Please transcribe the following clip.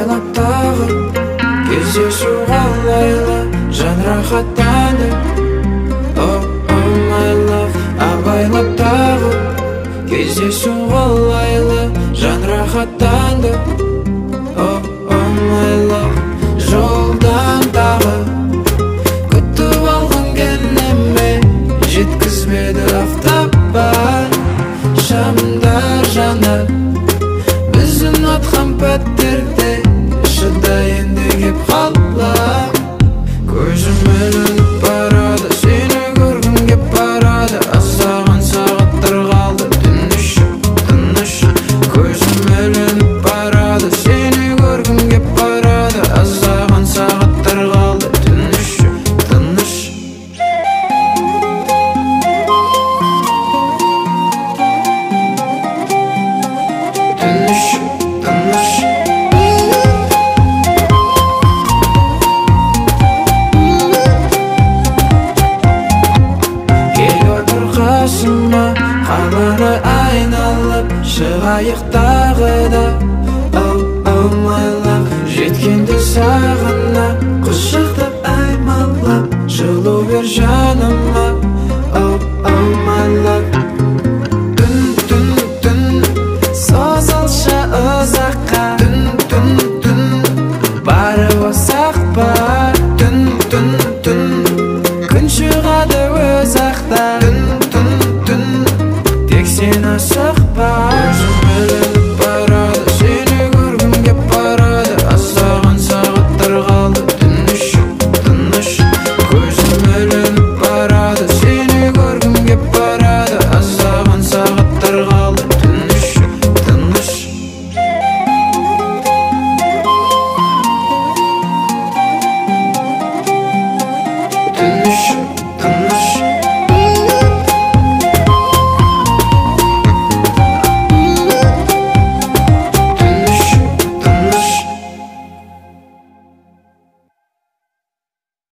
Абайлап тағы кездесу қалайлы, жан рахаттанды. Oh, oh my love. Абайлап тағы кездесу қалайлы, жан рахаттанды. Oh, oh my love. Жолдан тағы күтіп алғым келеме, жеткізбеді автобан. Шамдар жанар біздің атқан пәтерде, шыда енді кеп қалам. Көзім ілініп барады, сені көргім кеп барады. Аздаған сағаттар қалды, түн іші тыныш. Көзім ілініп барады, сені көргім кеп барады. Аздаған сағаттар қалды, түн іші тыныш. Түн іші тыныш. Кел отыр қасыма, қаланы айналып шығайық тағы да. Oh, oh my love. Жеткенді сағына, құшақтап аймалап, жылу бер жаныма.